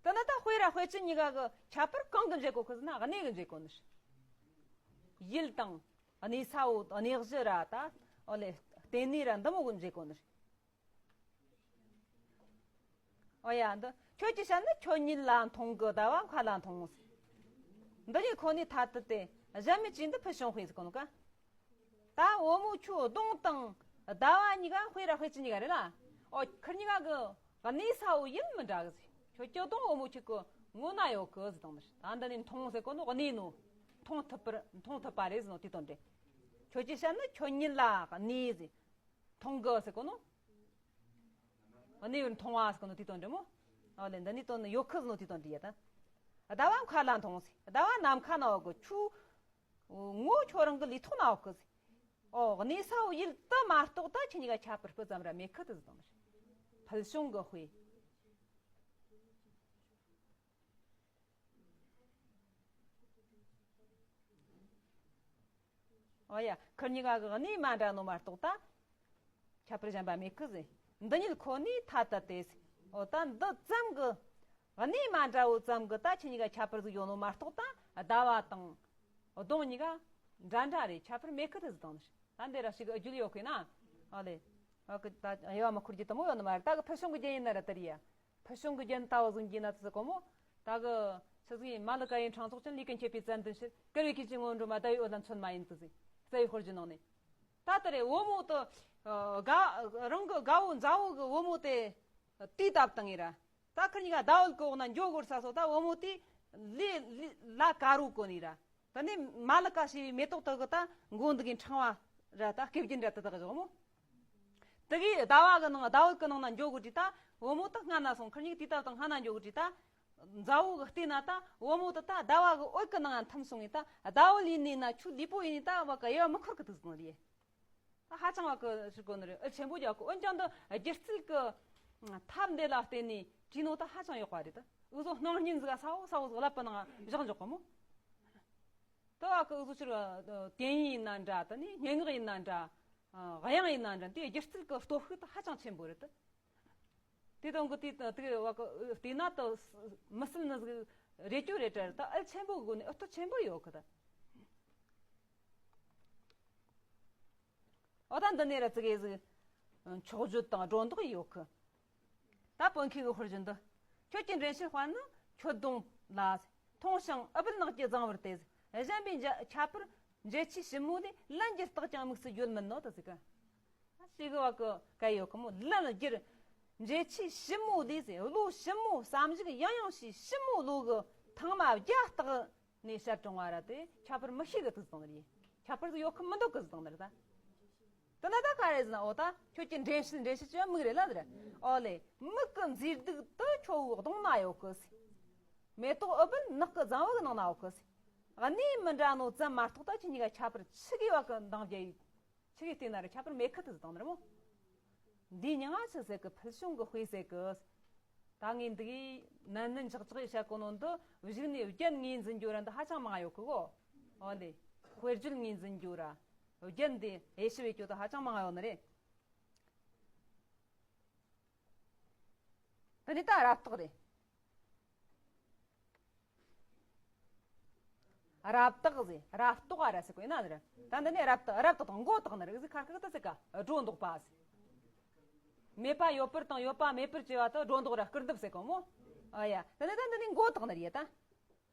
དེ་ནི་ད་དཔེ་ར་དཔེ་ཅན་གཉིས་ཀ་གི་ཁྱད་པར་གང་གི་འབྱེད་གོ་གི་ཟེར་ན་གནས་གི་འབྱེད་གོ་ནི་རེད། ཡུལ་དང་གནས་ས་བོ་གནས་གཞི་ར་ད་ཨོ་ལེ་རྟེན་གནས་ར་འདི་མོ་གི་འབྱེད་གོ་ནི་རེད། ཨོ་ཡ་འདི་ཁྱོད་ཀྱི་ཞལ་ནི་ཁྱོད་ཉིད་ལ་མཐོང་གི་ཟླ་བ་མཁའ་ལ་མཐོང་ངོ་། འདི་གཉིས་ཁོ་ནའི་ཐ་དད་དེ་གཞན་མི་གཅིག་འདི་ཕུལ་བྱུང་དཔེ་ཟེར་གོ་ནོ་ག། ད་འོ་མོ་ཁྱོད་གདོང་དང་ཟླ་བ་གཉིས་ཀ་དཔེ་ར་དཔེ་ཅན་གཉིས་ཀ་རེད་ལ། ཨོ་ཁིར་གཉིས་ཀ་གི་གནས་ས་བོ་ཡུལ་མི་འདྲ་གི་ཟེར། ཁྱོད་ཀྱི་གདོང་འོ་མོ་ཁྱེད་ཀྱི་ངོ་ན་ཡོད་གི་ཟེར་དང་ནི། ད་འདི་ནས་མཐོང་ཟེར་གོ་ནོ་གནས་ནོ། མཐོང་ཐུབ་པར་མཐོང་ཐུབ་པ་རེད་ཟེར་ནོ་དེ་དོན་རེད། ཁྱོད་ཀྱི་ཞལ་ནི་ཁྱོད་ཉིད་ལ་གནས་ཟེར། མཐོང་གི་ཟེར་གོ་ནོ། གནས་པར་མཐོང་བ་ཟེར་གོ་ནོ་དེ་དོན་རེད་མོ། ཨོ་ལེ་འདི་ནས་དོན་ནི་ཡོད་གི་ཟེར་ནོ་དེ་དོན་རེད་ཡ་ད། ཟླ་བ་མཁའ་ལ་མཐོང་ཟེར། ཟླ་བ་ནམ་མཁའ་ན་ཡོད་གི། ཁྱོད་ངོ་ཁྱོད་རང་གི་ལུས་ཐོག་ན་ཡོད་གི་ཟེར། ཨོ་གནས་ས་བོ་ཡུལ་དུ་མ་གཏོགས་ད་ཁྱེད་གཉིས་ཀ་ཁྱད་པར་སྤུ་ཙམ་ར་མེད་གི་དེ་ཟེར་དང་ནི། ཕུལ་བྱུང་གི་དཔེ། ཨོ་ཡ། ཁིར་གཉིས་ཀ་གི་གནས་མ་འདྲ་ནོ་མ་གཏོགས་ད། ཁྱད་པར་གཞན་པ་མེད་གི་ཟེར། འདི་ཉིད་ཁོ་ནའི་ཐ་དད་དེ་ཟེར། ཨོ་ད་འདི་ཙམ་གི། གནས་མ་འདྲ་བོ་ཙམ་གི་ད་ཁྱེད་གཉིས་ཀ་ཁྱད་པར་ཟིག་ཡོད་ནོ་མ་གཏོགས་ད་ཟླ་བ་དང་། གདོང་གཉིས་ཀ་འདྲ་འདྲ་རེད། ཁྱད་པར་མེད་གི་དེ་ཟེར་དང་ནི། ད་འདི་ར་ཞིག་རྒྱུད་ཡོད་གི་ན། ཨོ་ལེ། ཨ་ཀི་ད་དབྱེ་བ་མི་འཁོར་རྒྱུ་དེ་མོ་ཡོད་ནི་མ་རེད། ད་གི་ཕུལ་བྱུང་གི་རྒྱན་ཡིན་ན་ར་དེ་རེད་ཡ། ཕུལ་བྱུང་གི་རྒྱན་ལྟ་བུ་ཟིག་འགྱིས་ན་ཚོད་གོ་མོ། ད་གི་ཆི་ཟིག་ཡིན། མ་ལི་ཀ་ཡི་འཕྲེང་ཚོགས་ཅན། ལུས་ཀུན་ཁྱབ་པའི་ཙན་དན་ཕྱིར། བསྐལ་བའི་ཁྱད་ཆོས་ངོ་བོ་འགྲོ་མ། ཟླ་བའི་འོད་ལ་མཚོན་མ་ཡིན་དུ་ཟིག་རྩ་བའི་དཔེར་བརྗོད་ནང་ནས། ད་དེ་རེད། བུ་མོ་དེ་ཨ་དགའ་རང་གི་དགའ་བོ་མཛའ་བོ་གི་བུ་མོ་དེ་དུས་བཏབ་བཏང་ངེ་ར། ད་ཁིར་གཉིས་ཀ་ཟླ་འོད་གི་འོག་ན་འགྱོ་དགོས་ས་སོ། ད་བུ་མོ་དེ་ལས་ལས་ལ་ཀ་རུ་གོ་ནི་ར། ད་ནི་མ་ལི་ཀ་ཞེས་པའི་མེ་ཏོག་དག་གི་ད་མགོ་འདི་གི་འཕྲེང་བ་ར། ད་སྐེ་རྒྱན་ར་དེ་དག་བཞག་མོ། དེ་གི་ཟླ་བ་གི་ནང་ཟླ་འོད་གི་ནང་ན་འགྱོ་དགོས་དུས་ད་བུ་མོ་དེ་སྔ་ན་སོང་། ཁིར་གཉིས་ཀ་དུས་ད་དང་སྔ་ན་འགྱོ་དགོས་དུས་ད་མཛའ་བོ་གི་བལྟས་ན་ད་བུ་མོ་དེ་ད་ཟླ་བ་གི་འོད་གི་ནང་ཐིམ་སོང་ངེ། ད་ཟླ་འོད་ཡིན་ནི་ན་ཆུ་ལུས་པོ་ཡིན་ནི་ད་བ་གི་དབྱེ་བ་མི་འཁོར་གི་དུས་སོང་རེད། ད་ཧ་ཅང་བ་གི་ཞིག་གོ་ནི་རེད། ཨུ་ཆེན་པོ་རྒྱག་གི། འོན་ཀྱང་འདི་སྒྱུ་རྩལ་གི་ཐབས་འདི་ལ་བརྟེན་ནས་བྲིས་ནོ་ད་ཧ་ཅང་ཡག་པ་རེད། ད་འུ་ཚོ་སྣང་བརྙན་ཟིག་ས་བོ་ས་བོ་ཟིག་ཀླད་པ་ནང་བཞག་འཇོག་གི་མོ། ད་བ་གི་འུ་ཚོ་ཕྱིར་དེ་ཡིན་ན་འདྲ། ད་ནི་སྙན་ངག་ཡིན་ན་འདྲ། ཨ་དབྱངས་ཡིན་ན་འདྲ། དེ་སྒྱུ་རྩལ་གི་སྟོབས་ཤུགས་ད་ཧ་ཅང་ཆེན་པོ་རེད། ད་དེ་དང་གི་དེ་དེ་བ་གི་བལྟས་ན་ད་མི་སྲིད་ནི་ཟིག་རེད་རྒྱུ་རེད་དྲ། ད་ཨུ་ཆེན་པོ་གི་སྒོ་ནས་ཨུ་ཐུ་ཆེན་པོ་ཡོད་གི་ད། འོ་ད་འདི་ནས་ར་ཙི་གེ་ཟིག་མཆོག་བརྗོད་དང་སྒྲོ་འདོགས་ཡོད་གི། ད་བོད་མཁས་གི་དཔེར་བརྗོད་འདི། ཁྱོད་ཀྱི་འདྲེན་བྱེད་དཔལ་ནི་ཁྱོད་གདོང་ལ། མཐོང་ཞིང་ཨུཏྤལ་ནགས་ཀྱི་རྫིང་བུར་ལྟོས། གཞན་པའི་འཇའ་ཁྱད་པར་འབྱེད་ཆོས་ཞིབ་མོ་ལས། ལན་གྱིས་བརྟགས་ཀྱང་དམིགས་སུ་ཡོད་མིན་ནོ། ད་ཟིག་གི་ཞེ་གི་བ་གི་སྐད་ཡོད་གི་མོ། ལན་བསྒྱུར་འབྱེད་ཆོས་ཞིབ་མོ་ལས་ཟེར། བློ་ཞིབ་མོ་བསམ་གཞིག་ཡང་ཡང་བྱས། ཞིབ་མོ་བློ་གི་ཐང་མ་བརྒྱ་བརྟགས་ནས་བཤད་རུང་བ་ར་དེ་ཁྱད་པར་མི་ཤེས་གི་དུ་བཏང་ནི་རེད། ཁྱད་པར་ཡོད་གི་མི་འདུག་གི་བཏང་ནི་རེད་ད། དེ་ན་ད་ག་རེ་ཟེར་ན། འོ་ད་ཁྱོད་ཀྱི་འདྲེན་བྱེད། འདྲེན་བྱེད་ཀྱི་མིག་རེད་ལ་ཟེར། ཨོ་ལེ། མིག་གི་མཛེས་སྡུག་དེ་ཁྱོད་གདོང་ན་ཡོད་གི་ཟེར། མེ་ཏོག་ཨུཏྤལ་ནགས་ཀྱི་རྫིང་བུ་གི་ནང་ན་ཡོད་གི་ཟེར། གནས་མི་འདྲ་ནོ་ཙམ་མ་གཏོགས་ད་ཁྱེད་གཉིས་ཀ་ཁྱད་པར་ཆི་གི་བ་གི་འདང་རྒྱ་ཡིན། ཆི་གི་བལྟས་ན་ར་ཁྱད་པར་མེད་ཁི་དུ་བཏང་ནི་རེད་མོ། འདིའི་མྱིང་ང་ཆི་ཟེར་གི། ཕུལ་བྱུང་གི་དཔེ་ཟེར་གི། ད་ངས་འདི་གི་ནན་ནན་ཆག་ཆག་ཡི་བཤད་གོ་ནོ་འདི་གཞུག་ནས་རྒྱན་ངོས་འཛིན་རྒྱུ་ར་འདི་ཧ་ཅང་མང་ཡོད་གི་གོ། ཨོ་ལེ། དཔེར་བརྗོད་ངོས་འཛིན་རྒྱུ་ར། རྒྱན་འདི་དབྱེ་ཞིབ་བྱེད་རྒྱུ་དེ་ཧ་ཅང་མང་ཡོད་ནི་རེད། དེ་ནས་ད་རབ་རྟོག་རེད། རབ་བརྟགས་ཟེར། རབ་རྟོག་ག་ར་ཟེར་གོ་ཡིན་ན་རེད། ད་འདི་ནས་རབ་བརྟགས། རབ་བརྟགས་དང་མགོ་བཏགས་ནི་རེད་ཟེར། ཁ་ཁ་ད་ཟེར་ག་སྒྲོ་འདོགས་པ་ཟེར། མེད་པ་ཡོད་པར་དང་ཡོད་པ་མེད་པར་བྱེད་པ་དེ་སྒྲོ་འདོགས་ར་སྐུར་འདེབས་ཟེར་གོ་མོ། ཨ་ཡ། དེ་ནས་ད་འདི་ནས་མགོ་བཏགས་ནི་རེད་ད།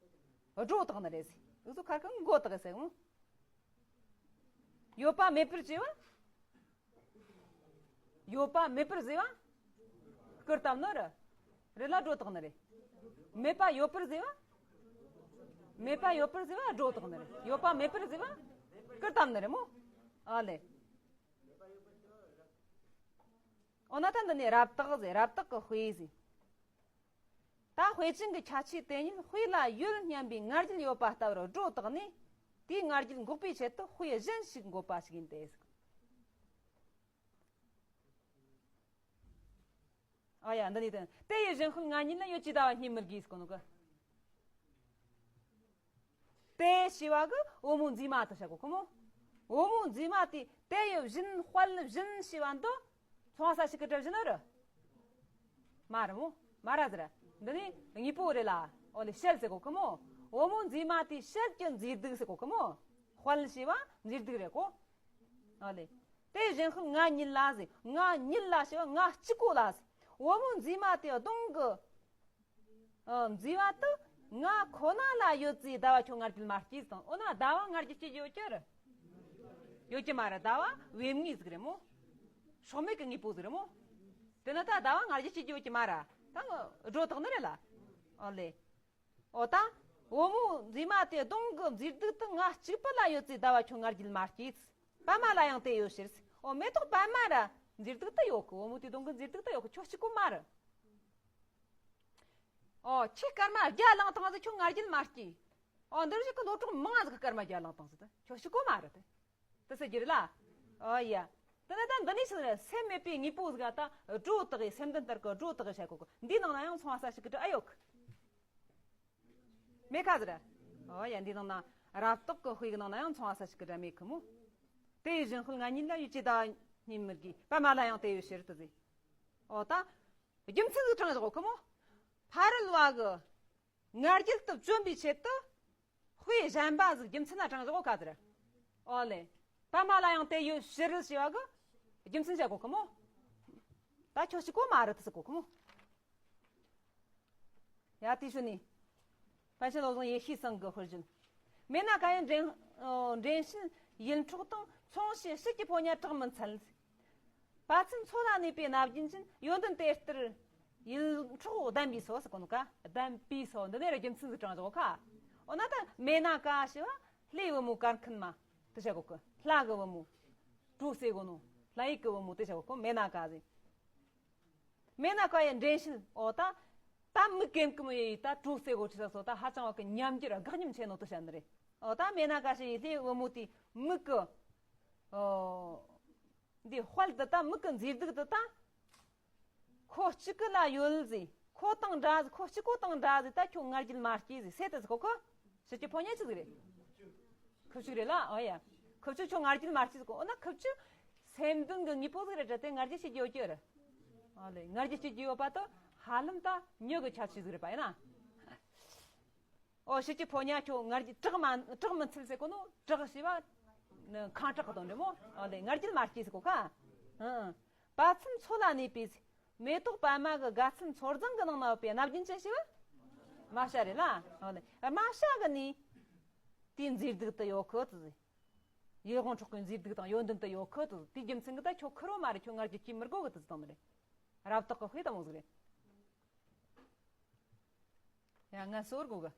སྒྲོ་བཏགས་ནི་རེད་ཟེར། འུ་ཚོ་ཁ་ཁ་མགོ་བཏགས་ཟེར་གོ་མོ། ཡོད་པ་མེད་པར་བྱེད་པ། ཡོད་པ་མེད་པར་བཟོས་པ། སྐུར་བཏབ་ནི་རེད། རེད་ལ་སྒྲོ་བཏགས་ནི་རེད། མེད་པ་ཡོད་པར་བཟོས་པ། མེད་པ་ཡོད་པར་བཟོས་པ་སྒྲོ་བཏགས་ནི་རེད། ཡོད་པ་མེད་པར་བཟོས་པ། སྐུར་བཏབ་ནི་རེད་མོ། ཨ་ལེ། འོ་ན་ད་འདི་ནས་རབ་བརྟགས་ཟེར། རབ་བརྟགས་ཀྱི་དཔེ་ཟེར། ད་དཔེ་ཅན་གྱི་ཁྱད་ཆོས་དེ་ཉིད་དཔེ་ལ་ཡོད་སྙམ་པའི་ང་རྒྱལ་ཡོད་པ་ལྟ་བུར་སྒྲོ་བཏགས་ནས། དེའི་ང་རྒྱལ་འགོག་པའི་ཆེད་དུ་དཔེ་གཞན་ཞིག་འགོད་པ་ཞིག་ཡིན་ཏེ། ཨ་ཡ། འདི་ནས་དེ། དེ་ཡི་བཞིན་དཔེ་ང་ཉིད་ལ། ཡོད་ཅེས་ཟླ་བ་སྙེད་མི་དགོས་ཟེར་གོ་ནོ་གི། དེ་ཞེས་པ་གི་བུ་མོ་མཛེས་མ་དེ་བཤད་གོ་གི་མོ། བུ་མོ་མཛེས་མ་དེ་དེ་ཡི་བཞིན། དཔལ་བཞིན་ཞེས་པ་འདི་མཚུངས་པ་གསལ་བྱེད་ཀྱི་སྒྲ་བཞིན་ནོ་རེད། མ་རེད་མོ། མ་རེད་ཟེར། འདི་ནི་དངོས་པོ་རེད་ལ། འོ་ལེ། ཞལ་ཟེར་གོ་གི་མོ། བུ་མོ་མཛེས་མ་དེའི་ཞལ་གྱི་མཛེས་སྡུག་ཟེར་གོ་གི་མོ། དཔལ་ཞེས་པ་མཛེས་སྡུག་རེད་གོ། ཨ་ལེ། དེ་བཞིན་དཔེ་ང་ཉིད་ལ་ཟེར། ང་ཉིད་ལ་ཞེས་པ་ང་གཅིག་པོ་ལ་ཟེར། བུ་མོ་མཛེས་མ་དེའི་གདོང་གི། ཨ། མཛེས་པ་དེ་ང་ཁོ་ན་ལ་ཡོད་ཅེས་ཟླ་བ་ཁྱོད་ང་རྒྱལ་མ་སྐྱེས་དང་། འོ་ན་ཟླ་བ་ང་རྒྱལ་སྐྱེ་རྒྱུ་ཡོད་ཀྱི་རེད། ཡོད་ཀྱི་མ་རེད། ཟླ་བ་བེམ་ངོས་ཟིག་རེད་མོ། སྲོག་མེད་ཀྱི་དངོས་པོ་ཟིག་རེད་མོ། དེ་ན་ད་ཟླ་བ་ང་རྒྱལ་སྐྱེ་རྒྱུ་ཡོད་ཀྱི་མ་རེད། ད་ང་སྒྲོ་བཏགས་ནི་རེད་ལ། ཨོ་ལེ། འོ་ད། བུ་མོ་མཛེས་མ་དེའི་གདོང་གི་མཛེས་སྡུག་དེ་ང་གཅིག་པུ་ལ་ཡོད་ཅེས་ཟླ་བ་ཁྱོད་ང་རྒྱལ་མ་སྐྱེས། པདྨ་ལ་ཡང་དེ་ཡོད་ཕྱིར། འོ་མེ་ཏོག་པདྨ་ར་མཛེས་སྡུག་དེ་ཡོད་གི། བུ་མོ་དེའི་གདོང་གི་མཛེས་སྡུག་དེ་ཡོད་གི། ཁྱོད་གཅིག་པུ་མ་རེད། འོ་ཁྱོས་སྐར་མ་བརྒྱ་བླངས་བཏང་ཟིག་ཁྱོད་ང་རྒྱལ་མ་སྐྱེས། འོ་འདིར་བཞུགས་གི་ལོ་གྲོགས་མང་ང་ཟིག་གིས་སྐར་མ་བརྒྱ་བླངས་བཏང་ཟིག་ད་ཁྱོད་གཅིག་པུ་མ་རེད་དེ། དེ་ཟེར་རྒྱུ་རེད་ལ། ཨོ་ཡ། དེ་ནས་ད་འདི་ནས་ཆི་ཟེར། སེམས་མེད་པའི་དངོས་པོ་ཟིག་ག་ད་སྒྲོ་བཏགས་ཡི། སེམས་ལྡན་ལྟར་གྱི་སྒྲོ་བཏགས་ཡི་བཤད་གོ་གི། འདིའི་ནང་ན་ཡང་མཚུངས་པ་གསལ་བྱེད་ཀྱི་སྒྲ་ཨེ་ཡོད་གི། མེད་ཁ་ཟེར། ཨོ་ཡ། འདིའི་ནང་ན་རབ་རྟོག་གི་དཔེ་གི་ནང་ན་ཡང་མཚུངས་པ་གསལ་བྱེད་ཀྱི་སྒྲ་མེད་གི་མོ། དེ་ཡི་བཞིན་དཔེ་ང་ཉིད་ལ། ཡོད་ཅེས་ཟླ་བ་སྙེད་མི་དགོས། པདྨ་ལ་ཡང་དེ་ཡོད་ཕྱིར་དུ་ཟེར། ཨོ་ད། རྒྱུ་མཚན་ཟིག་དྲངས་བཞག་གོ་གི་མོ། ཕ་རོལ་བ་གི་ང་རྒྱལ་དེ་བཅོམ་པའི་ཆེད་དུ། དཔེ་གཞན་པ་ཟིག་རྒྱུ་མཚན་ན་དྲངས་བཞག་གོ་ཁ་ཟེར། ཨོ་ལེ། པདྨ་ལ་ཡང་དེ་ཡོད་ཕྱིར་ཞེས་པ་གི་རྒྱུ་མཚན་བཤད་གོ་གི་མོ། ད་ཁྱོད་གཅིག་པོ་མ་རེད་ཟེར་གོ་གི་མོ། ཡ་དེ་ཞུ་ནི། པཎ་ཆེན་བློ་བཟང་ཡེ་ཤེས་སེང་གི་དཔེར་བརྗོད། མེད་ན་ག་ཡང་འདྲེན་ཨོ་འདྲེན་བྱེད་ཡིད་འཕྲོག་དང་མཚུངས་ཞེས། དཔྱིད་ཀྱི་ཕོ་ཉ་གྲགས་མི་འཚལ། བ་ཚྭའི་མཚོ་ལ་གནས་པའི་རྣ་བརྒྱན་ཅན། ཡོན་ཏན་དེ་ལྟར་ཡིད་འཕྲོག་ལྡན་པས་སོ་ཟེར་གོ་ནོ་ཀ། ལྡན་པས་སོ་འདི་ནས་རྒྱུ་མཚན་ཟིག་དྲངས་བཞག་ག། འོ་ན་ད་མེད་ན་ག་ཞེས་པ་ལྷའི་བུ་མོ་གར་མཁན་མ་དེ་བྱ་གོ་གི། ལྷ་གི་བུ་མོ། གྲོ་སེ་གོ་ནོ། ལྷ་ཡུལ་གི་བུ་མོ་དེ་བྱ་གོ་གི། མེད་ན་ག་ཟེར། མེད་ན་ག་ཡི་འདྲེན་བྱེད། འོ་ད། ད་མིག་གེམ་གི་མོ་ཡི་ད་གྲོ་སེ་གོ་ཁྲི་ས་སོ་ད་ཧ་ཅང་བ་གི་ཉམས་འགྱུར་དགག་ཉམས་ཆེ་ནོ་དེ་བྱ་ནི་རེད། འོ་ད་མེད་ན་ག་ཞེས་ཡི་ལྷའི་བུ་མོ་དེ་མིག་གི། འོ། འདི་དཔལ་དུ་ད་མིག་གི་མཛེས་སྡུག་དུ་ད། ཁོ་གཅིག་གི་ལ་ཡོད་ཟེ། ཁོ་དང་འདྲ་ཟེ། ཁོ་གཅིག་པོ་དང་འདྲ་ཟེ། ད་ཁྱོད་ང་རྒྱལ་མ་སྐྱེ་ཟེ། སེ་ཏི་ཟེ་ཁོ་ཁོ། ཕྱི་ཆུ་ཕོ་ཉ་ཆི་ཟིག་རེད། ཁུ་བྱུག་རེད་ལ། ཨོ་ཡ། ཁུ་བྱུག་ཁྱོད་ང་རྒྱལ་མ་སྐྱེ་ཟེ་ཁོ། འོ་ན་ཁུ་བྱུག་སེམས་དོན་གི་དངོས་པོ་ཟིག་རེད་དྲ་དེ་ང་རྒྱལ་བྱེད་རྒྱུ་ཡོད་རྒྱུ་རེད། ཨོ་ལེ་ང་རྒྱལ་བྱེད་རྒྱུ་ཡོད་པ་དོ་ཧ་ལམ་ད་མྱི་གི་ཁྱད་ཆོས་ཟིག་རེད་པ་ཡིན་ན། ཨོ་ཕྱི་ཆུ་ཕོ་ཉ་ཁྱོད་ང་རྒྱལ་གྲགས་མ་གྲགས་མི་འཚལ་ཟེ་གོ་ནོ། གྲགས་ཞེས་པ་ནི་ཁེངས་དྲེགས་གི་དོན་རེད་མོ། ཨོ་ལེ་ང་རྒྱལ་མ་སྐྱེ་ཟེ་གོ་ཁ། ཨང་། བ་ཚྭའི་མཚོ་ལ་གནས་པའི་མེ་ཏོག་པད་མ་གི་དགའ་ཚལ་མཚོ་རྫོང་གི་ནང་ན་ཡོད་པའི་རྣ་བརྒྱན་ཅན་ཞེས་པ་རྨ་བྱ་རེད་ལ། ཨོ་ལེ་རྨ་བྱ་གི་ནི་དེའི་མཛེས་སྡུག་དུ་ཡོད་ཁུ་ཏི་ཟེ། ཡིད་དབང་འཕྲོག་གི་མཛེས་སྡུག་དང་ཡོན་ཏན་དུ་ཡོད་ཁུ་ཏི་ཟེ། དེའི་རྒྱུ་མཚན་གི་ད་ཁྱོད་ཁུར་བོ་མ་རེད། ཁྱོད་ང་རྒྱལ་སྐྱེ་མི་དགོ་གི་དེ་ཟེ་དང་ནི་རེད། རབ་བཏགས་གི་དཔེ་དང་མོ་ཟིག་རེད། ཡ་ང་གསོ་བར་དགོ་གི།